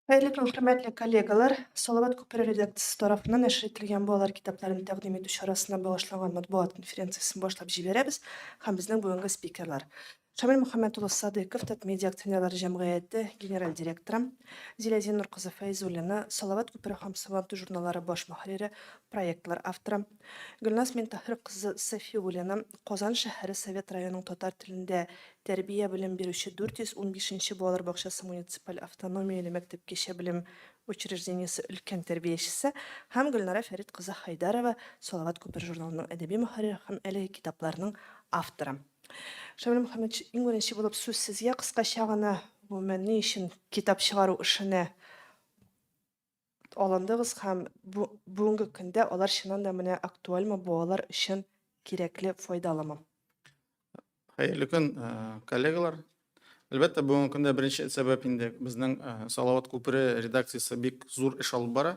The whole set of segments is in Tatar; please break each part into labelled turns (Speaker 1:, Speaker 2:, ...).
Speaker 1: Хәерле көн, хөрмәтле коллегалар! Салават күпере редакциясе тарафыннан нәшер ителгән балалар китапларын тәкъдим итү чарасына багышланган матбугат конференциясен башлап җибәрәбез һәм безнең бүгенге спикерлар. Шамил Мөхәммәт улы Садыйков, Татмедиа акционерлар җәмгыяте генераль директоры, Зилә Зиннур кызы Фәйзуллина, Салават күпере һәм Сабантуй журналлары баш мөхәррире, проектлар авторы, Гөлназ Минтаһир кызы Сафиуллина, Казан шәһәре Совет районының татар телендә тәрбия-белем бирүче 415 нче балалар бакчасы муниципаль автономияле мәктәпкәчә белем учреждениесе өлкән тәрбиячесе һәм Гөлнара Фәрит кызы Хайдарова, Салават күпере журналының әдәби мөхәррире һәм әлеге китапларның авторы. Шамил Мөхәммәтович, иң беренче булып сүз сезгә. Кыскача гына, гомумән, ни өчен китап чыгару эшенә алындыгыз һәм бу, бүгенге көндә алар чыннан да менә актуальмы, балалар өчен кирәкле, файдалымы?
Speaker 2: Хәерле көн, коллегалар. Әлбәттә, бүгенге көндә беренче сәбәп инде безнең э, Салават күпере редакциясе бик зур эш алып бара.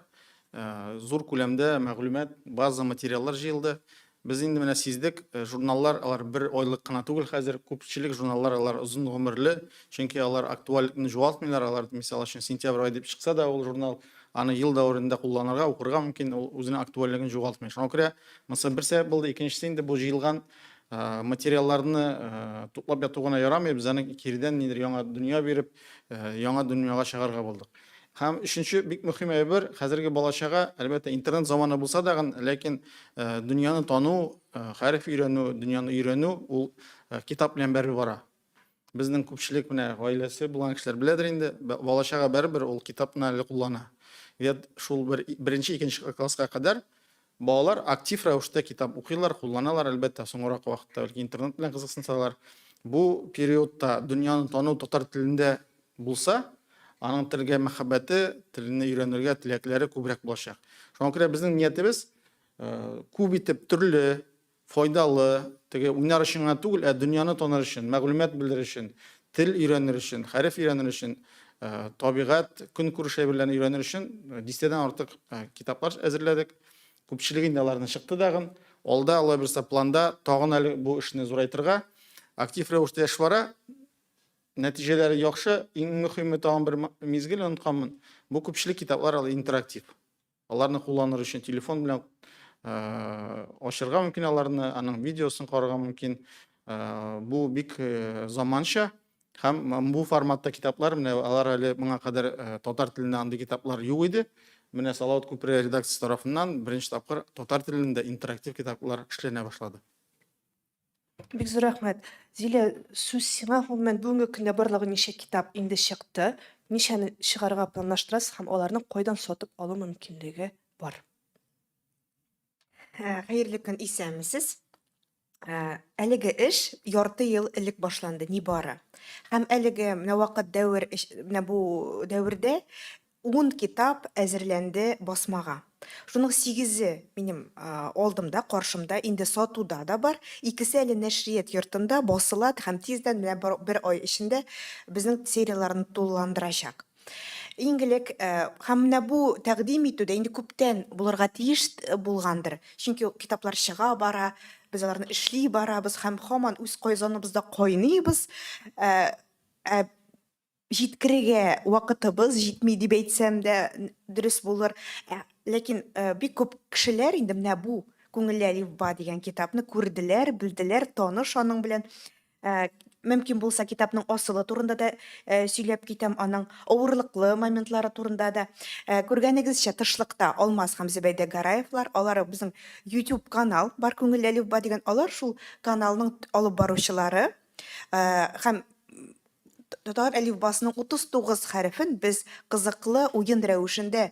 Speaker 2: Э, зур күләмдә мәгълүмат, база материаллар җыелды. Без инде менә сиздек, э, журналлар алар бер айлык кына түгел хәзер, күпчелек журналлар алар озын гомерле, чөнки алар актуальлекне югалтмыйлар, алар мисал өчен сентябрь ай дип чыкса да ул журнал аны ел дәверендә кулланырга, укырга мөмкин, ул үзенең актуальлеген югалтмый. Шуңа күрә монысы бер сәбәп булды, икенчесе инде бу җыелган материалларны туплап яту гына ярамый, без аны киредән нидер яңа дөнья биреп, яңа дөньяга чыгарга булдык. Һәм өченче бик мөһим әйбер, хәзерге балачага, әлбәттә, интернет заманы булса да, ләкин дөньяны тану, хәреф өйрәнү, дөньяны өйрәнү ул китап белән бәрбер бара. Безнең күпчелек менә гаиләсе булган кешеләр беләдер инде, балачага бәрбер ул китапны әле куллана. Вет шул бер беренче, икенче класска кадәр балалар актив рәвештә китап укыйлар, кулланалар, әлбәттә, соңгырак вакытта бәлки интернет белән кызыксынсалар. Бу периодта дөньяны тану татар телендә булса, аның телгә мәхәббәте, телне өйрәнергә теләкләре күбрәк булачак. Шуңа күрә безнең ниятебез э, күп итеп төрле файдалы, теге уйнар өчен генә түгел, ә дөньяны таныр өчен, мәгълүмат белер өчен, тел өйрәнер өчен, хәреф өйрәнер өчен, э, табигать, көнкүреш әйберләрен өйрәнер өчен э, дистәдән артык э, китаплар әзерләдек. Күпчелеге инде аларның чыкты дагын. Алда, Алла бирсә, планда тагын әле бу эшне зурайтырга. Актив рәвештә эш бара. Нәтиҗәләре яхшы. Иң мөһиме тагын бер мизгел онытканмын. Бу күпчелек китаплар ал интерактив. Аларны кулланыр өчен телефон белән ачырга мөмкин аларны, аның видеосын карарга мөмкин. Бу бик заманча һәм бу форматта китаплар, менә алар әле моңа кадәр татар телендә андый китаплар юк иде. Менә Салават күпере редакциясе тарафыннан беренче тапкыр татар телендә интерактив китаплар эшләнә башлады.
Speaker 1: Бик зур рәхмәт. Зилә, сүз сиңа. Гомумән, бүгенге көндә барлыгы ничә китап инде чыкты? Ничәне чыгарырга планлаштырасыз һәм аларны кайдан сатып алу мөмкинлеге бар?
Speaker 3: Ә, Хәерле көн, исәнмесез. Ә, Әлеге эш ярты ел элек башланды, нибары. Һәм әлеге менә вакыт дәвер, менә бу дәвердә Ун китап әзерләнде басмага. Шуның сигезе минем алдымда, каршымда, инде сатуда да бар. Икесе әле нәшрият йортында басыла һәм тиздән, менә бер ай эчендә безнең серияләрне тулыландырачак. Иң элек, һәм менә бу тәкъдим итү дә инде күптән булырга тиеш булгандыр. Чөнки китаплар чыга бара, без аларны эшли барабыз һәм һаман үз казаныбызда кайныйбыз. Ә җиткерергә вакытыбыз җитми дип әйтсәм дә дөрес булыр. Ә, ләкин э, бик күп кешеләр инде менә бу Күңелле әлифба дигән китапны күрделәр, белделәр, таныш аның белән. Ә, мөмкин булса китапның асылы турында да э, сөйләп китәм, аның авырлыклы моментлары турында да. Ә, күргәнегезчә, тышлыкта Алмаз һәм Зөбәйдә Гараевлар, алар безнең YouTube канал бар Күңелле әлифба дигән, алар шул каналның алып баручылары. Ә, һәм татар әлифбасының 39 хәрефен без кызыклы уен рәвешендә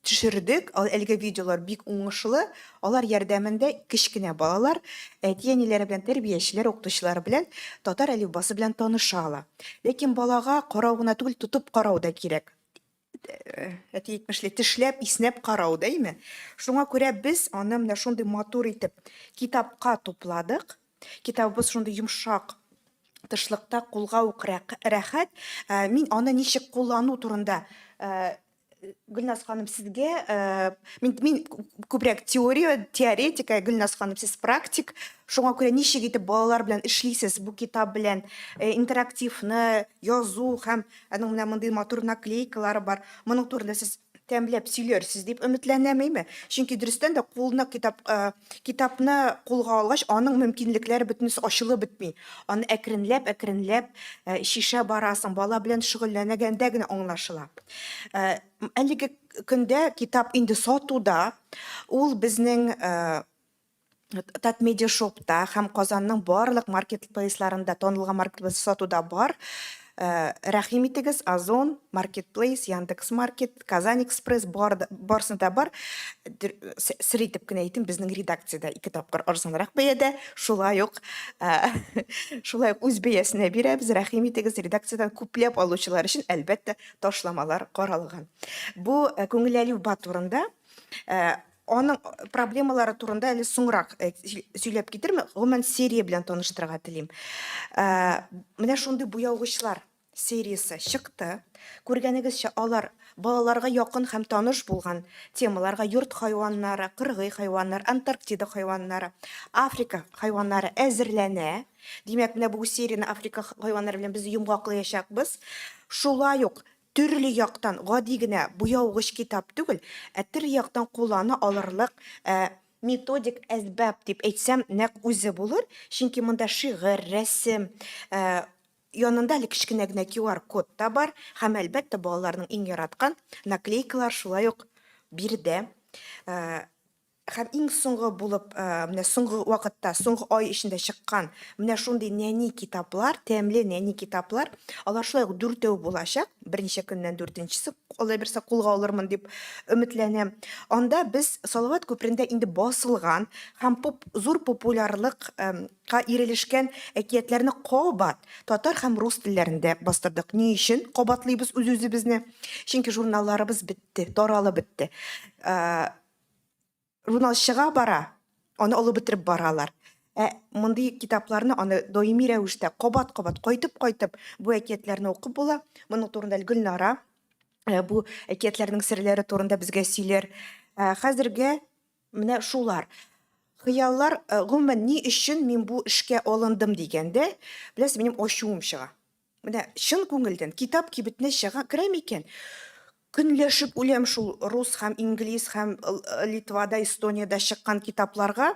Speaker 3: төшердек. Әлеге видеолар бик уңышлы. Алар ярдәмендә кечкенә балалар әти-әниләре белән, тәрбиячеләр, укытучылары белән татар әлифбасы белән таныша ала. Ләкин балага карау гына түгел, тотып карау да кирәк. Әти әйтмешли, тешләп, иснәп карау да, әйме? Шуңа күрә без аны менә шундый матур итеп китапка тупладык. Китабыбыз шундый йомшак тышлыкта, кулга ук рәхәт. Мин аны ничек куллану турында Гөлназ ханым, сезгә мин, мин күбрәк теория, теоретика, Гөлназ ханым, сез практик. Шуңа күрә ничек итеп балалар белән эшлисез бу китап белән, интерактивны язу һәм аның менә мондый матур наклейкалары бар. Моның турында сез тәмләп сөйләрсез дип өметләнәм, әйме? Чөнки дөрестән дә кулына китап, китапны кулга алгач, аның мөмкинлекләре бөтенесе ачылып бетми. Аны әкренләп, әкренләп чишә барасың, бала белән шөгыльләнәгәндә генә аңлашыла. Әлеге көндә китап инде сатуда, ул безнең Татмедиа шопта һәм Казанның барлык маркетплейсларында, танылган маркетплейс сатуда бар. Рәхим итегез, Озон, Маркетплейс, Яндекс Маркет, Казань Экспресс бар, барысында бар. Сер итеп кенә әйтим, безнең редакциядә ике тапкыр арзанрак бәядә, шулай ук шулай ук үз бәясенә бирәбез. Рәхим итегез, редакциядән күпләп алучылар өчен, әлбәттә, ташламалар каралган. Бу Күңел әлифба турында. Аның проблемалары турында әле соңрак сөйләп китермен. Гомумән, серия белән таныштырырга телим. Менә шундый буяугычлар сериясе чыкты. Күргәнегезчә, алар балаларга якын һәм таныш булган темаларга йорт хайваннары, кыргый хайваннар, Антарктида хайваннары, Африка хайваннары әзерләнә. Димәк, менә бу серияне Африка хайваннары белән без йомгаклаячакбыз. Шулай ук Төрле яктан гади генә буяугыч китап түгел, ә төрле яктан куллана алырлык методик әсбап дип әйтсәм, нәкъ үзе булыр. Чөнки монда шигырь, рәсем, янында әле кечкенә генә QR-код та бар һәм, әлбәттә, балаларның иң яраткан наклейкалар шулай ук биредә. Һәм иң соңгы булып, менә соңгы вакытта, соңгы ай эчендә чыккан менә шундый нәни китаплар, тәмле нәни китаплар, алар шулай ук дүртәү булачак. Берничә көннән дүртенчесе, Алла бирсә, кулга алырмын дип өметләнәм. Анда без Салават күперендә инде басылган һәм поп, зур популярлыкка ирелешкән әкиятләрне кабат татар һәм рус телләрендә бастырдык. Ни өчен кабатлыйбыз үз-үзебезне? Чөнки журналларыбыз бетте, таралып бетте. Журнал чыга бара, аны алып бетереп баралар. Ә мондый китапларны аны даими рәвештә кабат-кабат кайтып-кайтып бу әкиятләрне укып була. Моның турында Гөлнара бу әкиятләрнең серләре турында безгә сөйләр. Хәзергә менә шулар. Хыяллар, гомумән, ни өчен мин бу эшкә алындым дигәндә, беләсез, минем ачуым чыга. Менә чын күңелдән китап кибетенә чыга керәм икән, көнләшеп үләм шул рус һәм инглиз һәм Литвада, Эстониядә чыккан китапларга.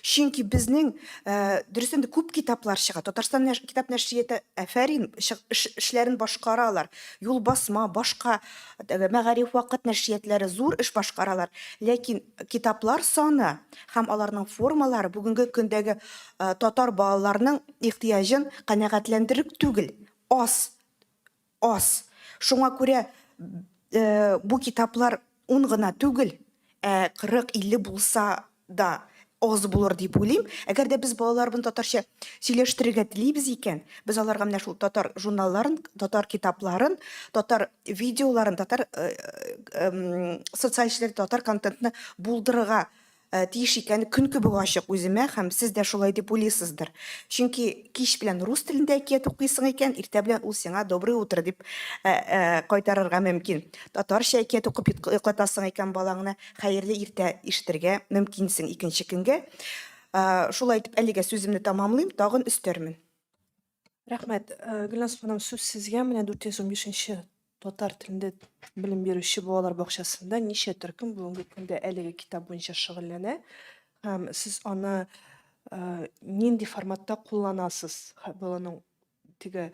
Speaker 3: Чөнки безнең дөрестән дә күп китаплар чыга. Татарстан китап нәшрияты афәрин эшләрен башкаралар. Юлбасма, башка Мәгариф Вакыт нәшриятләре зур эш башкаралар. Ләкин китаплар саны һәм аларның формалары бүгенге көндәге татар балаларының ихтыяҗын канәгатьләндерерлек түгел, аз, аз. Шуңа күрә бу китаплар ун гына түгел, ә 40-50 булса да аз булыр дип уйлыйм. Әгәр дә без балаларыбызны татарча сөйләштерергә телибез икән, без аларга менә шул татар журналларын, татар китапларын, татар видеоларын, татар социаль челтәрдә татар контентны булдырырга тиеш икәне көн кебек ачык үземә һәм сез дә шулай дип уйлыйсыздыр. Чөнки кич белән рус телендә әкият укыйсың икән, иртә белән ул сиңа доброе утро дип кайтарырга мөмкин. Татарча әкият укып йоклатасың икән балаңны, хәерле иртә ишетергә мөмкинсең икенче көнгә. Шулай итеп, әлегә сүземне тәмамлыйм, тагын өстәрмен.
Speaker 1: Рәхмәт. Гөлназ ханым, сүз сезгә. Менә 415 нче татар телендә белем бирүче балалар бакчасында ничә төркем бүгенге көндә әлеге китап буенча шөгыльләнә һәм сез аны нинди форматта кулланасыз? Баланың теге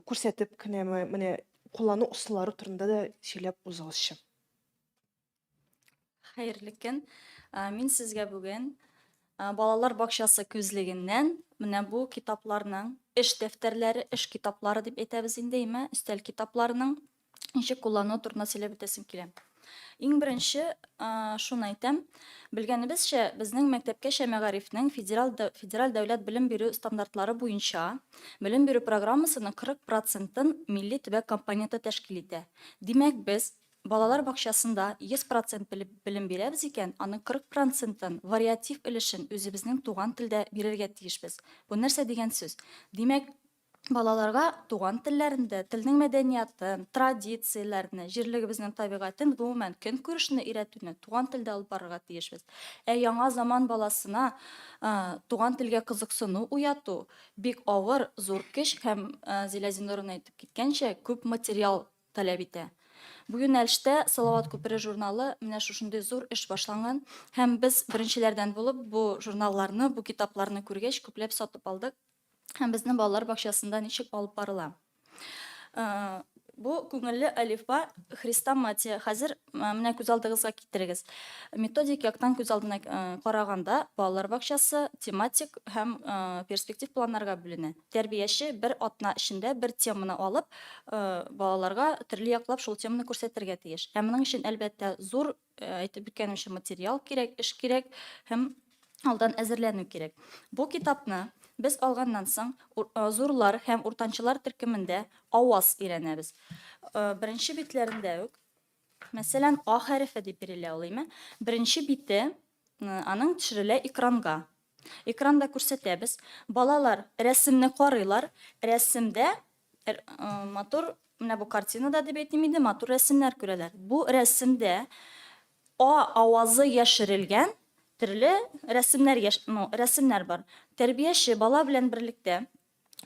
Speaker 1: күрсәтеп кенәме, менә куллану ысуллары турында да сөйләп узыгызчы.
Speaker 4: Хәерле көн. Мин сезгә бүген балалар бакчасы күзлегеннән менә бу китапларның эш дәфтәрләре, эш китаплары дип әйтәбез инде, әйме, өстәл китапларының ничек куллану турында сөйләп үтәсем килә. Иң беренче шуны әйтәм. Белгәнебезчә, безнең мәктәпкәчә мәгарифнең федераль федераль дәүләт белем бирү стандартлары буенча белем бирү программасының 40 процентын милли төбәк компоненты тәшкил итә. Димәк, без Балалар бакчасында 100 процент белем бирәбез икән, аның 40 процентын, вариатив өлешен үзебезнең туган телдә бирергә тиешбез. Бу нәрсә дигән сүз? Димәк, Балаларга туган телләрендә, телнең мәдәниятын, традицияләрне, җирлегебезнең табигатен, гомумән, көнкүрешне өйрәтүне туган телдә алып барырга тиешбез. Ә яңа заман баласына туган телгә кызыксыну уяту бик авыр, зур көч һәм, Зилә Зиннуровна әйтеп киткәнчә, күп материал таләп итә. Бу юнәлештә Салават күпере журналы менә шушындый зур эш башланган һәм без беренчеләрдән булып бу журналларны, бу китапларны күргәч, күпләп сатып алдык. Һәм безнең балалар бакчасында ничек алып барыла. Э, бу күңелле әлифба хрестоматия. Хәзер э, менә күз алдыгызга китерегез. Методик яктан күз алдына э, караганда, балалар бакчасы тематик һәм перспектив планнарга бүленә. Тәрбияче бер атна эчендә бер теманы алып, балаларга төрле яклап шул теманы күрсәтергә тиеш. Ә моның өчен, әлбәттә, зур әйтеп үткәнемчә, материал кирәк, эш кирәк һәм алдан әзерләнү кирәк. Бу китапны без алганнан соң зурлар һәм уртанчылар төркемендә аваз өйрәнәбез. Беренче битләрендә үк, мәсәлән, А хәрефе дип бирелә ул, име? Беренче бите аның төшерелә экранга. Экранда күрсәтәбез. Балалар рәсемне карыйлар. Рәсемдә матур, менә бу картинада дип әйтим инде, матур рәсемнәр күрәләр. Бу рәсемдә А авазы яшерелгән төрле рәсемнәр, ну, рәсемнәр бар. Тәрбияче бала белән берлектә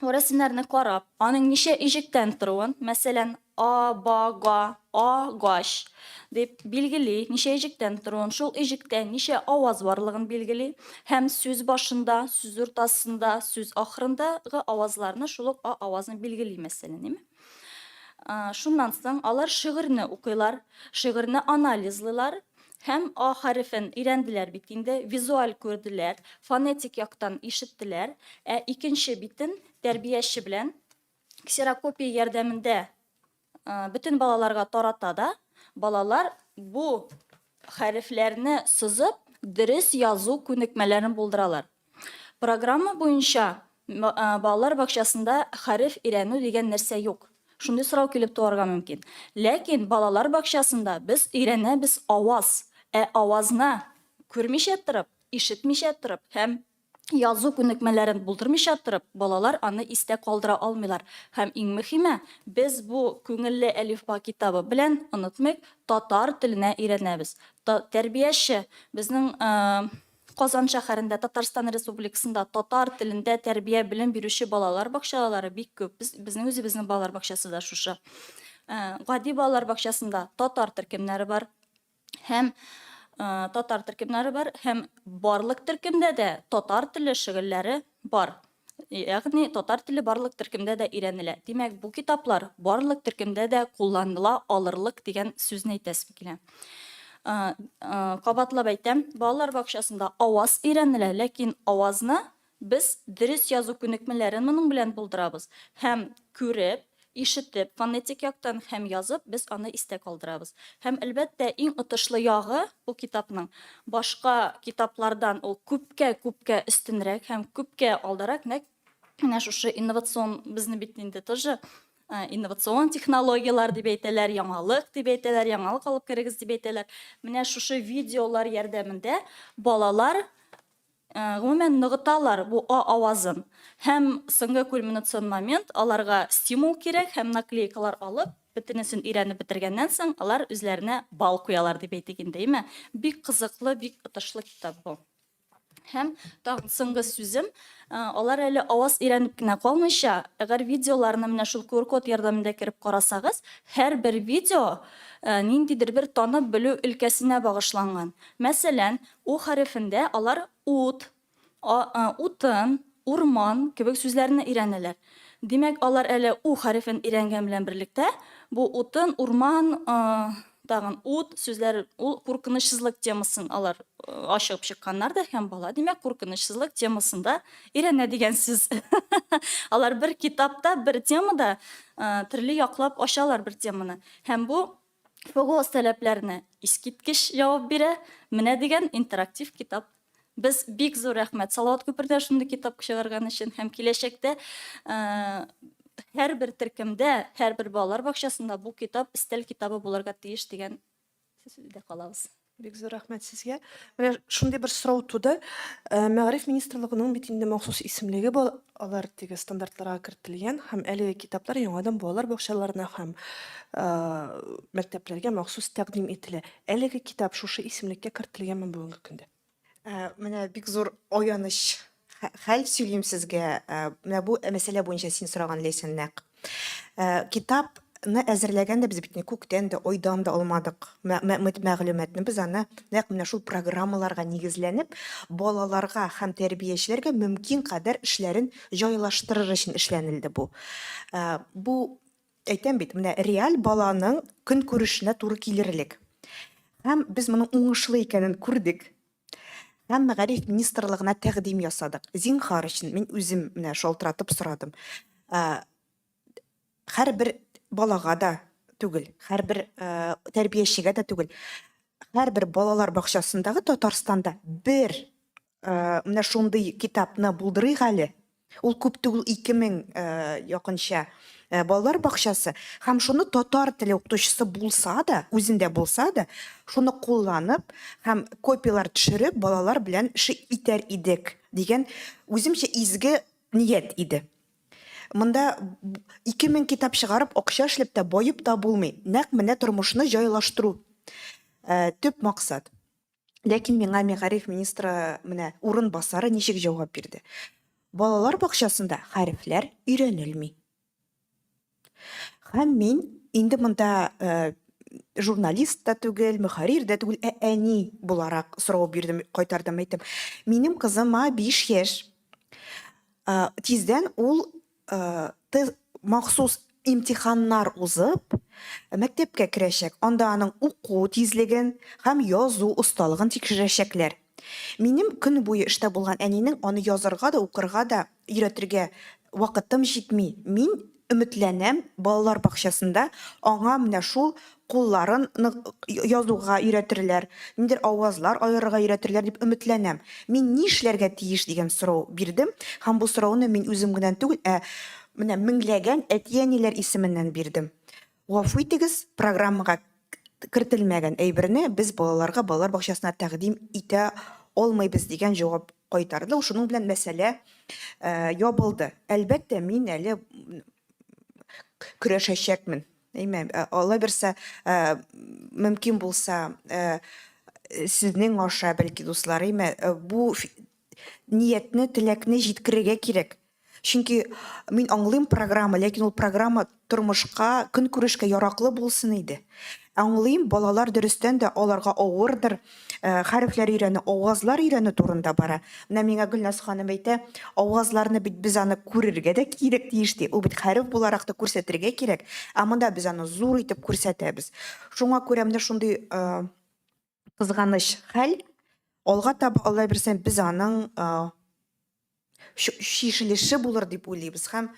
Speaker 4: бу рәсемнәрне карап, аның ничә иҗектән торуын, мәсәлән, а, ба, га, а, гач дип билгели, ничә иҗектән торуын, шул иҗектә ничә аваз барлыгын билгели һәм сүз башында, сүз уртасында, сүз ахырындагы авазларны шул ук а авазын билгели, мәсәлән, әйме? Шуннан соң алар шигырьне укыйлар, шигырьне анализлыйлар һәм а хәрефен өйрәнделәр бит инде, визуаль күрделәр, фонетик яктан ишеттеләр, ә икенче битен тәрбияче белән ксерокопия ярдәмендә бөтен балаларга тарата да, балалар бу хәрефләрне сызып, дөрес язу күнекмәләрен булдыралар. Программа буенча балалар бакчасында хәреф өйрәнү дигән нәрсә юк. Шундый сорау килеп туарга мөмкин. Ләкин балалар бакчасында без өйрәнәбез аваз. Ә авазны күрмичә торып, ишетмичә торып һәм язу күнекмәләрен булдырмыйча торып, балалар аны истә калдыра алмыйлар. Һәм иң мөһиме, без бу Күңелле әлифба китабы белән, онытмыйк, татар теленә өйрәнәбез. Тәрбияче безнең Казан шәһәрендә, Татарстан Республикасында татар телендә тәрбия, белем бирүче балалар бакчалары бик күп. Без, безнең үзебезнең балалар бакчасы да шушы. Гади балалар бакчасында татар төркемнәре бар. Һәм татар төркемнәре бар һәм барлык төркемдә дә татар теле шөгыльләре бар. Ягъни татар теле барлык төркемдә дә өйрәнелә. Димәк, бу китаплар барлык төркемдә дә кулланыла алырлык дигән сүзне әйтәсем килә. Кабатлап әйтәм, балалар бакчасында аваз өйрәнелә, ләкин авазны Без дөрес язу күнекмәләрен моның белән булдырабыз һәм күреп, ишетеп, фонетик яктан һәм язып без аны истә калдырабыз. Һәм, әлбәттә, иң отышлы ягы бу китапның, башка китаплардан ул күпкә-күпкә өстенрәк һәм күпкә алдарак, нәкъ менә шушы инновацион, безне бит инде тоже инновацион технологияләр дип әйтәләр, яңалык дип әйтәләр, яңалык алып керегез дип әйтәләр. Менә шушы видеолар ярдәмендә балалар Гомумән, ныгыталар бу а авазын. Һәм соңгы кульминацион момент, аларга стимул кирәк һәм наклейкалар алып, бөтенесен өйрәнеп бетергәннән соң, алар үзләренә балл куялар дип әйтик инде, әйме? Бик кызыклы, бик отышлы китап бу. Һәм тагын соңгы сүзем, алар әле аваз өйрәнеп кенә калмыйча, әгәр видеоларны менә шул QR-код ярдәмендә кереп карасагыз, һәрбер видео ниндидер бер танып белү өлкәсенә багышланган. Мәсәлән, У хәрефендә алар ут, а, утын, урман кебек сүзләрне өйрәнәләр. Димәк, алар әле У хәрефен өйрәнгән белән берлектә, бу утын, урман, тагын ут сүзләре, ул куркынычсызлык темасын алар ачып чыкканнар да, һәм бала, димәк, куркынычсызлык темасында өйрәнә дигән сүз. Алар бер китапта, бер темада төрле яклап ачалар бер теманы. Һәм бу ФГОС таләпләренә искиткеч җавап бирә. Менә дигән интерактив китап. Без бик зур рәхмәт Салават күпердә шундый китап чыгарган өчен һәм киләчәктә һәрбер төркемдә, һәрбер балалар бакчасында бу китап өстәл китабы булырга тиеш дигән сүздә калабыз.
Speaker 1: Бик зур рәхмәт сезгә. Менә шундый бер сорау туды. Э, Мәгариф министрлыгының бит инде махсус исемлеге бар, алар теге стандартларга кертелгән һәм әлеге китаплар яңадан балалар бакчаларына һәм э, мәктәпләргә махсус тәкъдим ителә. Әлеге китап шушы исемлеккә кертелгәнме бүгенге көндә?
Speaker 3: Э, менә бик зур аяныч хәл сөйлим сезгә. Менә бу мәсьәлә буенча син сораган Ләйсән нәкъ. Китапны әзерләгәндә без бит күктән дә, айдан да алмадык мәгълүматны. Без аны нәкъ менә шул программаларга нигезләнеп, балаларга һәм тәрбиячеләргә мөмкин кадәр эшләрен җайлаштырыр өчен эшләнелде бу. Бу әйтәм бит, менә реаль баланың көнкүрешенә туры килерлек. Һәм без моның уңышлы икәнен күрдек. Һәм мәгариф министрлыгына тәкъдим ясадык. Зинһар өчен мин үзем менә шалтыратып сорадым. Һәрбер балага да түгел, һәрбер тәрбиячегә дә түгел. Һәрбер балалар бакчасындагы Татарстанда бер менә шундый китапны булдырыйк әле. Ул күп түгел, 2000 якынча балалар бакчасы. Һәм шуны татар теле укытучысы булса да, үзендә булса да, шуны кулланып һәм копияләр төшереп, балалар белән эш итәр идек дигән үземчә изге ният иде. Монда 2000 китап чыгарып, акча эшләп тә, баеп та булмый. Нәкъ менә тормышны җайлаштыру төп максат. Ләкин миңа мәгариф министры менә урынбасары ничек җавап бирде? Балалар бакчасында хәрефләр өйрәнелми. Һәм мин инде монда э, журналист та түгел, мөхәррир дә түгел, ә әни буларак сорау бирдем, кайтардым, әйттем. Минем кызыма 5 яшь. Э, тиздән ул тест махсус имтиханнар узып, мәктәпкә керәчәк. Анда аның уку тизлеген һәм язу осталыгын тикшерәчәкләр. Минем көне буе эштә булган әнинең аны язарга да, укырга да өйрәтергә вакытым җитми. Мин өметләнәм, балалар бакчасында аңа менә шул кулларын язуга өйрәтерләр, ниндидер авазлар аерырга өйрәтерләр дип өметләнәм. Мин ни эшләргә тиеш дигән сорау бирдем һәм бу сорауны мин үзем генә түгел, ә менә меңләгән әти-әниләр исеменнән бирдем. Гафу итегез, программага кертелмәгән әйберне без балаларга балалар бакчасына тәкъдим итә алмыйбыз дигән җавап кайтарды. Шуның белән мәсьәлә ябылды. Әлбәттә, мин әле көрәшәчәкмен. Әйме, Алла бирсә, мөмкин булса, сезнең аша, бәлки, дуслар, әйме, бу ниятне, теләкне җиткерергә кирәк. Чөнки мин аңлыйм программа, ләкин ул программа тормышка, көнкүрешкә яраклы булсын иде. Аңлыйм, балалар дөрестән дә аларга авырдыр, хәрефләр өйрәнү, авазлар өйрәнү турында бара. Менә миңа Гөлназ ханым әйтә, авазларны бит без аны күрергә дә кирәк тиеш ди. Ул бит хәреф буларак та күрсәтергә кирәк. Ә монда без аны зур итеп күрсәтәбез. Шуңа күрә менә шундый кызганыч хәл. Алга таба, Алла бирсә, без аның чишелеше булыр дип уйлыйбыз һәм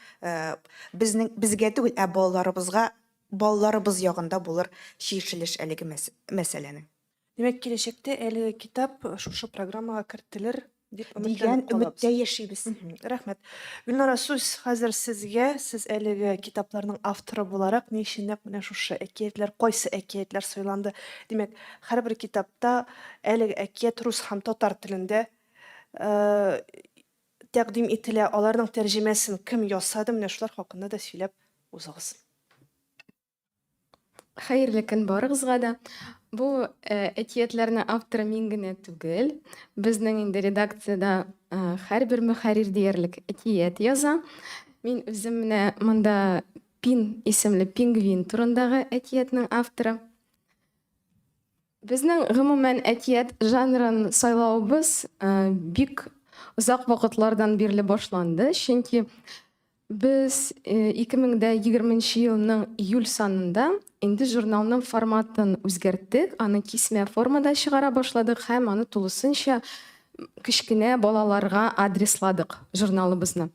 Speaker 3: безнең безгә түгел, ә балаларыбызга, балаларыбыз ягында булыр чишелеш әлеге мәсьәләнең.
Speaker 1: Димәк, киләчәктә әлеге китап шушы программага кертелер дип
Speaker 3: дигән өметтә яшибез.
Speaker 1: Рәхмәт. Гөлнара, сүз хәзер сезгә. Сез әлеге китапларның авторы буларак, ни өчен нәкъ менә шушы әкиятләр, кайсы әкиятләр сайланды? Димәк, һәрбер китапта әлеге әкият рус һәм татар телендә тәкъдим ителә. Аларның тәрҗемәсен кем ясады? Менә шулар хакында да сөйләп узыгыз.
Speaker 5: Хәерле көн барыгызга да. Бу әкиятләрнең авторы мин генә түгел. Безнең инде редакциядә һәрбер мөхәррир диярлек әкият яза. Мин үзем менә монда Пин исемле пингвин турындагы әкиятнең авторы. Безнең гомумән әкият жанрын сайлавыбыз бик озак вакытлардан бирле башланды, чөнки без 2020 елның июль санында инде журналның форматын үзгәрттек, аны кисмә формада чыгара башладык һәм аны тулысынча кечкенә балаларга адресладык журналыбызны.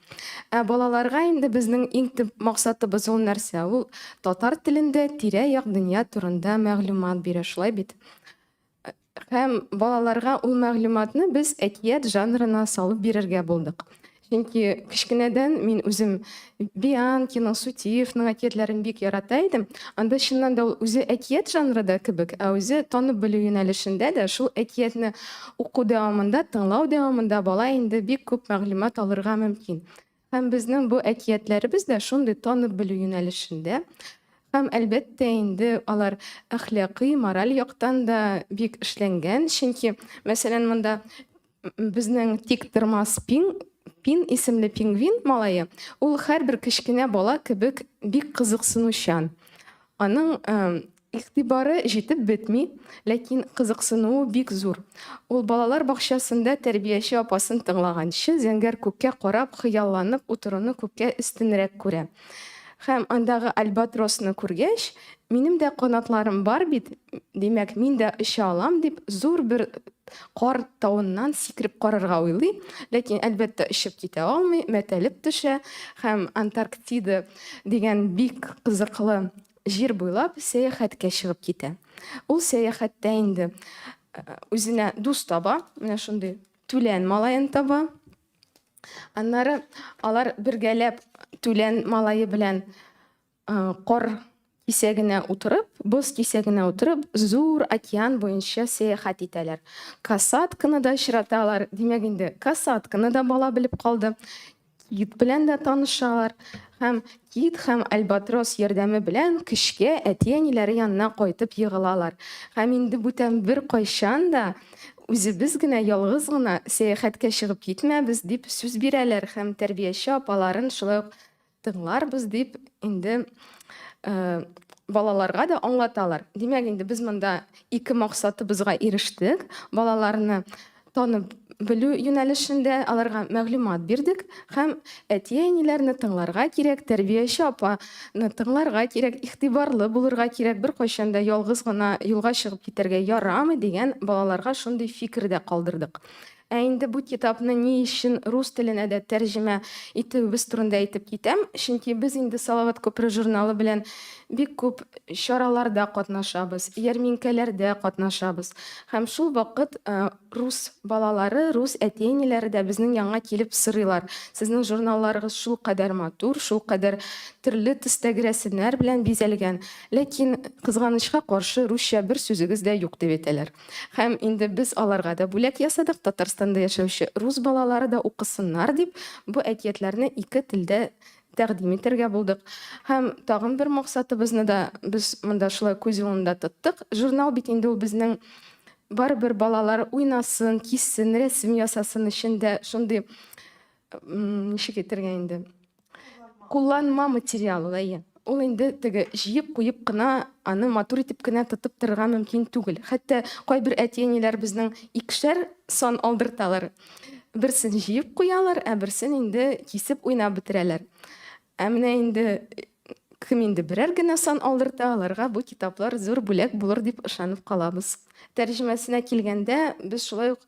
Speaker 5: Ә балаларга инде безнең иң төп максатыбыз ул нәрсә? Ул татар телендә тирә-як дөнья турында мәгълүмат бирә, шулай бит? Һәм балаларга ул мәгълүматны без әкият жанрына салып бирергә булдык. Чөнки кечкенәдән мин үзем Бианкиның, Сутиевның әкиятләрен бик ярата идем. Анда чыннан да ул үзе әкият жанры да кебек, ә үзе танып белү юнәлешендә дә шул әкиятне уку дәвамында, тыңлау дәвамында бала инде бик күп мәгълүмат алырга мөмкин. Һәм безнең бу әкиятләребез дә шундый танып белү юнәлешендә. Һәм, әлбәттә инде, алар әхлакый, мораль яктан да бик эшләнгән, чөнки, мәсәлән, монда безнең Тиктормас Пин, Пин исемле пингвин малае, ул һәрбер кечкенә бала кебек бик кызыксынучан. Аның игътибары җитеп бетми, ләкин кызыксынуы бик зур. Ул балалар бакчасында тәрбияче апасын тыңлаганчы, зәңгәр күккә карап, хыялланып утыруны күпкә өстенрәк күрә. Һәм андагы альбатросны күргәч, минем дә канатларым бар бит, димәк, мин дә оча алам дип, зур бер кар тавыннан сикереп карарга уйлый, ләкин, әлбәттә, очып китә алмый, мәтәлеп төшә һәм Антарктида дигән бик кызыклы җир буйлап сәяхәткә чыгып китә. Ул сәяхәттә инде үзенә дус таба, менә шундый түлән малаен таба. Аннары алар бергәләп түлән малае белән кар кисәгенә утырып, боз кисәгенә утырып, зур океан буенча сәяхәт итәләр. Касатканы да очраталар. Димәк инде, касатканы да бала белеп калды. Кит белән дә танышалар һәм кит һәм альбатрос ярдәме белән көчкә әти-әниләре янына кайтып егылалар. Һәм инде бүтән беркайчан да үзебез генә, ялгыз гына сәяхәткә чыгып китмәбез, дип сүз бирәләр һәм тәрбияче апаларын шулай ук тыңларбыз дип инде балаларга да аңлаталар. Димәк, инде без монда ике максатыбызга ирештек. Балаларны танып белү юнәлешендә аларга мәгълүмат бирдек һәм әти-әниләрне тыңларга кирәк, тәрбияче апаны тыңларга кирәк, игътибарлы булырга кирәк, беркайчан да ялгыз гына юлга чыгып китәргә ярамый дигән балаларга шундый фикер дә калдырдык. Ә инде бу китапны ни өчен рус теленә дә тәрҗемә итүебез турында әйтеп китәм. Чөнки без инде Салават күпере журналы белән бик күп чараларда катнашабыз, ярминкәләрдә катнашабыз. Һәм шул вакыт рус балалары, рус әти-әниләре дә безнең янга килеп сорыйлар. Сезнең журналларыгыз шулкадәр матур, шулкадәр төрле төстәге рәсемнәр белән бизәлгән. Ләкин, кызганычка каршы, русча бер сүзегез дә юк, дип әйтәләр. Һәм инде без аларга да бүләк ясадык, Татарстанда яшәүче рус балалары да укысыннар дип, бу әкиятләрне ике телдә тәкъдим итәргә булдык. Һәм тагын бер максатыбызны да без монда шулай күз уңында тоттык. Журнал бит инде ул безнең барыбер балалар уйнасын, киссен, рәсем ясасын өчен дә шундый ничек әйтергә инде кулланма материал ул, әйе. Ул инде теге җыеп куеп кына аны матур итеп кенә тотып торырга мөмкин түгел. Хәтта кайбер әти-әниләр безнең икешәр сан алдырталар. Берсен җыеп куялар, ә берсен инде кисеп уйнап бетерәләр. Ә менә инде кем инде берәр генә сан алдырта, аларга бу китаплар зур бүләк булыр дип ышанып калабыз. Тәрҗемәсенә килгәндә, без шулай ук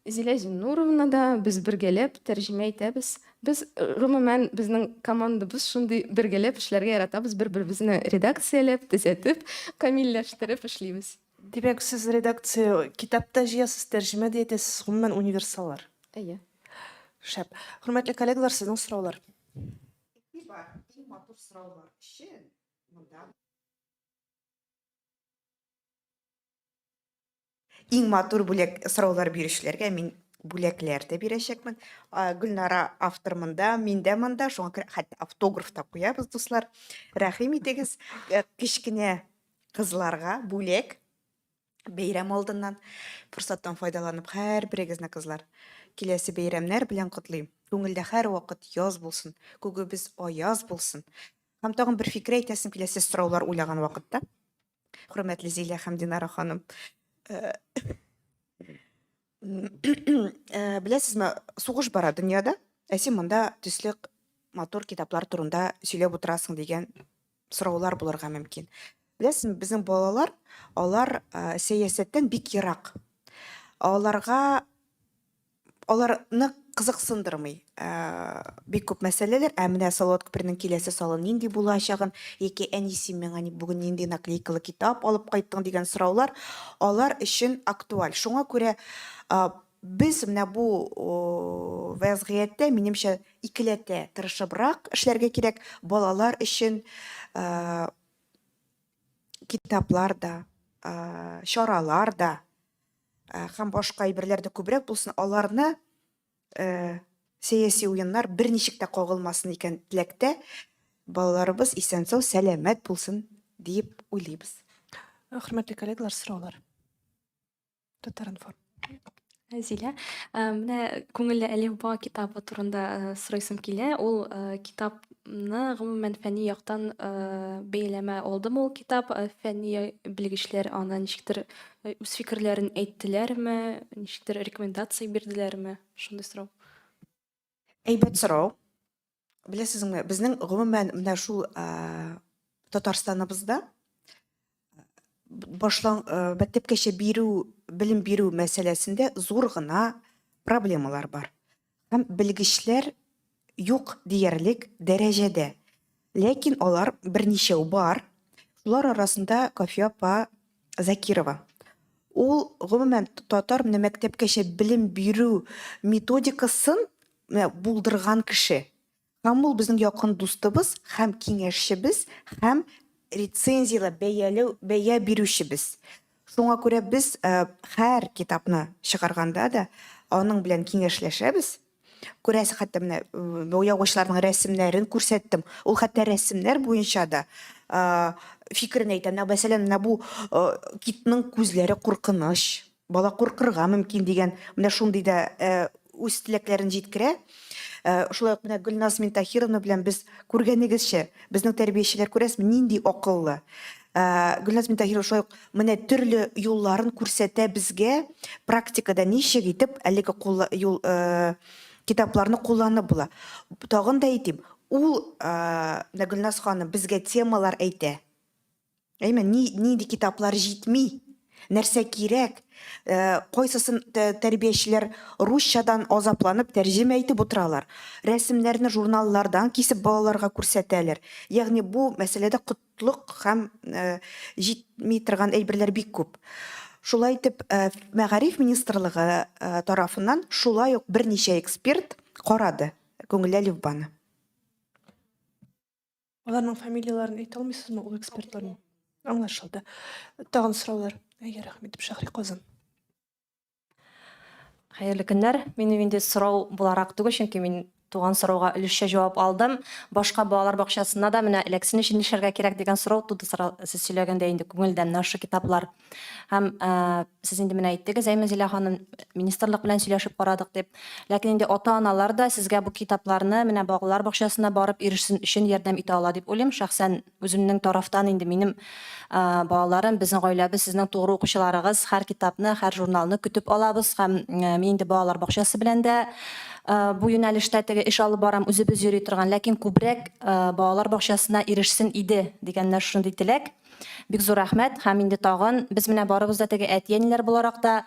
Speaker 5: Зилә Зиннуровна да без бергәләп тәрҗемә итәбез. Без гомумән безнең командабыз шундый бергәләп эшләргә яратабыз, бер-беребезне редакцияләп, төзәтеп, камилләштереп эшлибез.
Speaker 1: Димәк, сез редакция китап та җыясыз, тәрҗемә дә итәсез, гомумән универсаллар.
Speaker 5: Әйе.
Speaker 1: Шәп. Хөрмәтле коллегалар, сезнең сораулар.
Speaker 3: Игътибар, иң матур сораулар өчен монда Иң матур бүләк сораулар бирүчеләргә мин бүләкләр дә бирәчәкмен. Гөлнара автор монда, мин дә монда, шуңа күрә хәтта автограф та куябыз, дуслар. Рәхим итегез, э, кечкенә кызларга бүләк бәйрәм алдыннан форсаттан файдаланып һәрберегезне кызлар киләсе бәйрәмнәр белән котлыйм. Күңелдә һәрвакыт яз булсын, күгебез аяз булсын. Һәм тагын бер фикер әйтәсем килә, сез сораулар уйлаган вакытта. Хөрмәтле Зилә һәм Динара ханым. Э, э, беләсезме, сугыш бара дөньяда, ә син монда төсле матур китаплар турында сөйләп утырасың дигән сораулар булырга мөмкин. Беләсезме, безнең балалар, алар э, сәясәттән бик ерак. Аларга аларны кызыксындырмый бик күп мәсьәләләр. Ә менә Салават күперенең киләсе салы нинди булачагын, яки әни син миңа бүген нинди наклейкалы китап алып кайттың дигән сораулар алар өчен актуаль. Шуңа күрә Без менә бу вәзгыятьтә, минемчә, икеләтә тырышыбрак эшләргә кирәк. Балалар өчен китаплар да, чаралар да һәм башка әйберләр дә күбрәк булсын. Аларны сәяси уеннар берничек тә кагылмасын икән теләктә. Балаларыбыз исән-сау, сәламәт булсын диеп уйлыйбыз.
Speaker 1: Хөрмәтле коллегалар, сораулар. Татар-информ.
Speaker 6: Зилә, менә Күңелле әлифба китабы турында сорыйсым килә. Ул китапны гомумән фәнни яктан бәяләмә алдымы ул китап? Фәнни белгечләр аны ничектер үз фикерләрен әйттеләрме, ничектер рекомендация бирделәрме? Шундый сорау.
Speaker 3: Әйбәт сорау. Беләсезме, безнең гомумән менә шул Татарстаныбызда башлан мәктәпкәчә бирү, белем бирү мәсьәләсендә зур гына проблемалар бар. Һәм белгечләр юк диярлек дәрәҗәдә. Ләкин алар берничәү бар. Шулар арасында Кафия апа Закирова. Ул гомумән татар менә мәктәпкәчә белем бирү методикасын менә булдырган кеше. Һәм ул безнең якын дустыбыз һәм киңәшчебез һәм рецензияләп бәяләү бәя бирүчебез. Шуңа күрә без һәр китапны чыгарганда да аның белән киңәшләшәбез. Күрәсең, хәтта менә буягычларның рәсемнәрен күрсәттем. Ул хәтта рәсемнәр буенча да фикерен әйтә. Менә, мәсәлән, менә бу китның күзләре куркыныч. Бала куркырга мөмкин дигән, менә шундый да үз теләкләрен җиткерә. Шулай ук менә Гөлназ Минтахировна белән без күргәнегезчә, безнең тәрбиячеләр күрәсезме, нинди акыллы. Гөлназ Минтахирова шулай ук менә төрле юлларын күрсәтә безгә практикада ничек итеп әлеге юл китапларны кулланып була. Тагын да әйтим, ул менә Гөлназ ханым безгә темалар әйтә. Әйме, ни, нинди китаплар җитми, нәрсә кирәк, э, кайсысын тәрбиячеләр русчадан азапланып тәрҗемә итеп утыралар. Рәсемнәрне журналлардан кисеп балаларга күрсәтәләр. Ягъни бу мәсьәләдә котлык һәм э, җитми торган әйберләр бик күп. Шулай итеп, э, Мәгариф министрлыгы тарафыннан шулай ук берничә эксперт карады Күңелле әлифбаны.
Speaker 1: Аларның фамилияләрен әйтә алмыйсызмы, ул экспертларның? Аңлашылды. Тагын сораулар. Әйе, рәхмәт итеп, Шәһри Казан.
Speaker 7: Хәерле көннәр. Минем инде сорау буларак түгел, чөнки мин туган сорауга өлешчә җавап алдым. Башка балалар бакчасына да менә эләксен өчен нишләргә кирәк дигән сорау туды сез сөйләгәндә инде күңелдә менә шушы китаплар. Һәм сез инде менә әйттегез, әйме, Зилә ханым, министрлык белән сөйләшеп карадык дип. Ләкин инде ата-аналар да сезгә бу китапларны менә балалар бакчасына барып ирешсен өчен ярдәм итә ала дип уйлыйм. Шәхсән үземнең тарафтан инде минем балаларым, безнең гаиләбез, сезнең тугры укучыларыгыз, һәр китапны, һәр журналны көтеп алабыз һәм мин инде балалар бакчасы белән дә бу юнәлештә теге эш алып барам, үзебез йөри торган, ләкин күбрәк балалар бакчасына ирешсен иде дигән менә шундый теләк. Бик зур рәхмәт. Һәм инде тагын без менә барыбыз да теге әти-әниләр буларак та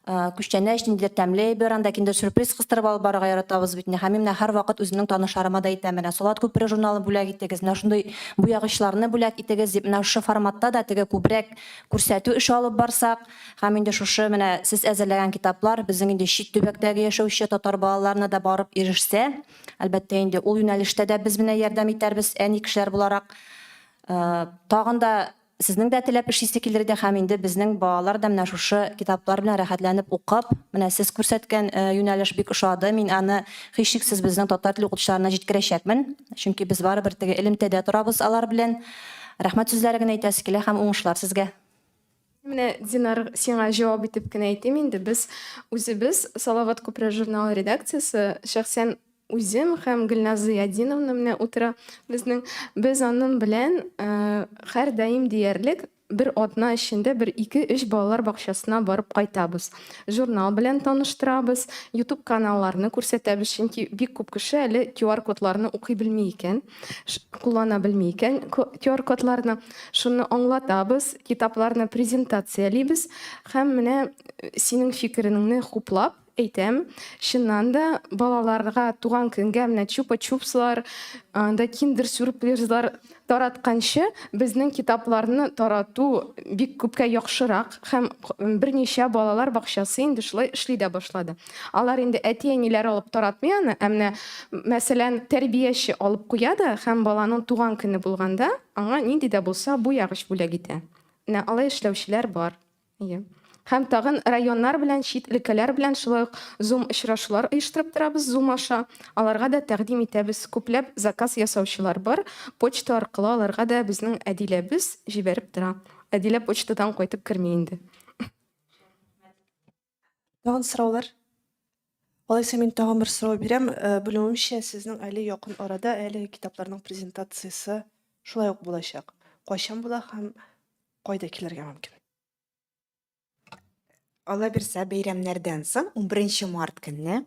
Speaker 7: күчтәнәч, ниндидер тәмле әйбер, анда киндер сюрприз кыстырып алып барырга яратабыз бит инде. Һәм мин менә һәрвакыт үземнең танышларыма да әйтәм, менә Салават күпере журналын бүләк итегез, менә шундый буягычларны бүләк итегез дип, менә шушы форматта да теге күбрәк күрсәтү эше алып барсак, һәм инде шушы менә сез әзерләгән китаплар безнең инде чит төбәктәге яшәүче татар балаларына да барып ирешсә, әлбәттә инде ул юнәлештә дә без менә ярдәм итәрбез, әни кешеләр буларак. Тагын да сезнең дә теләп эшлисе килер иде һәм инде безнең балалар да менә шушы китаплар белән рәхәтләнеп укып, менә сез күрсәткән юнәлеш бик ошады. Мин аны һичшиксез безнең татар теле укытучыларына җиткерәчәкмен. Чөнки без барыбер теге элемтәдә торабыз алар белән. Рәхмәт сүзләре генә әйтәсе килә һәм уңышлар сезгә.
Speaker 5: Менә, Динар, сиңа җавап итеп кенә әйтим инде, без үзебез Салават күпере журналы редакциясе, шәхсән үзем һәм Гөлназ Зыятдиновна менә утыра безнең, без аның белән һәрдаим диярлек бер атна эчендә бер ике-өч балалар бакчасына барып кайтабыз. Журнал белән таныштырабыз, YouTube каналларны күрсәтәбез, чөнки бик күп кеше әле QR-кодларны укый белми икән. Куллана белми икән QR-кодларны. Шуны аңлатабыз, китапларны презентациялибез һәм менә синең фикереңне хуплап, әйтәм. Чыннан да, балаларга туган көнгә менә чупа-чупслар, анда киндер-сюрпризлар таратканчы, безнең китапларны тарату бик күпкә яхшырак һәм берничә балалар бакчасы инде шулай эшли дә башлады. Алар инде әти-әниләр алып таратмый аны, ә менә, мәсәлән, тәрбияче алып куя да һәм баланың туган көне булганда аңа нинди дә булса буягыч бүләк итә. Менә алай эшләүчеләр бар. Әйе. Һәм тагын районнар белән, чит өлкәләр белән шулай ук Zoom очрашулар оештырып торабыз Zoom аша. Аларга да тәкъдим итәбез. Күпләп заказ ясаучылар бар. Почта аркылы аларга да безнең Әдиләбез җибәреп тора. Әдилә почтадан кайтып керми инде.
Speaker 1: Тагын сораулар? Алайса мин тагын бер сорау бирәм. Э, белүемчә, сезнең әле якын арада әлеге китапларның презентациясе шулай ук булачак. Кайчан була һәм кайда килергә мөмкин?
Speaker 3: Алла бирсә, бәйрәмнәрдән соң, 11 март көнне,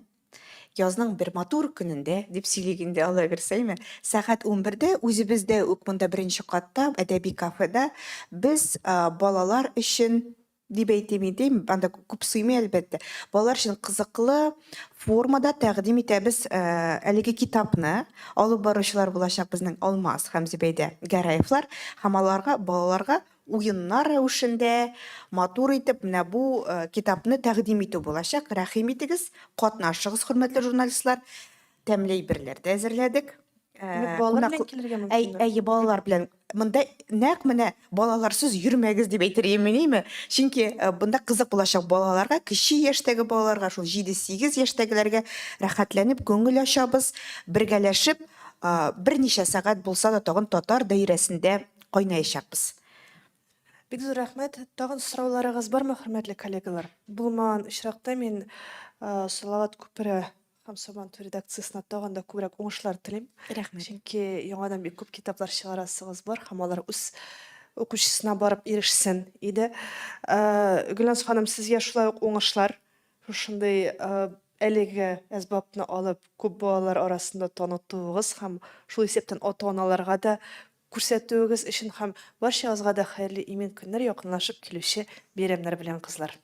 Speaker 3: язның бер матур көнендә, дип сөйлик инде, Алла бирсә, әйме, сәгать 11-дә үзебездә үк монда беренче катта, әдәби кафеда без балалар өчен дип әйтим инде, анда күп сыймый әлбәттә. Балалар өчен кызыклы формада тәкъдим итәбез әлеге китапны. Алып баручылар булачак безнең Алмаз һәм Зөбәйдә Гәрәевлар һәм аларга балаларга уеннар рәвешендә матур итеп менә бу китапны тәкъдим итү булачак. Рәхим итегез, катнашыгыз, хөрмәтле журналистлар. Тәмле әйберләр дә әзерләдек.
Speaker 1: Димәк, балалар белән килергә мөмкинме?
Speaker 3: Әйе, балалар белән. Монда нәкъ менә балаларсыз йөрмәгез дип әйтер идем мин, әйме? Чөнки монда кызык булачак балаларга, кече яшьтәге балаларга, шул 7-8 яшьтәгеләргә рәхәтләнеп күңел ачабыз, бергәләшеп, берничә сәгать булса да тагын татар даирәсендә кайнаячакбыз.
Speaker 1: Бик зур рәхмәт. Тагын сорауларыгыз бармы, хөрмәтле коллегалар? Булмаган очракта мин Салават күпере һәм Сабантуй редакциясенә тагын да күбрәк уңышлар телим.
Speaker 3: Рәхмәт.
Speaker 1: Чөнки яңадан бик күп китаплар чыгарасыгыз бар һәм алар үз укучысына барып ирешсен иде. Э, Гөлназ ханым, сезгә шулай ук уңышлар. Шушындый э, әлеге әсбапны алып, күп балалар арасында танытуыгыз һәм шул исәптән ата-аналарга да күрсәтүегез өчен һәм барчагызга да хәерле имин көннәр, якынлашып килүче бәйрәмнәр белән, кызлар.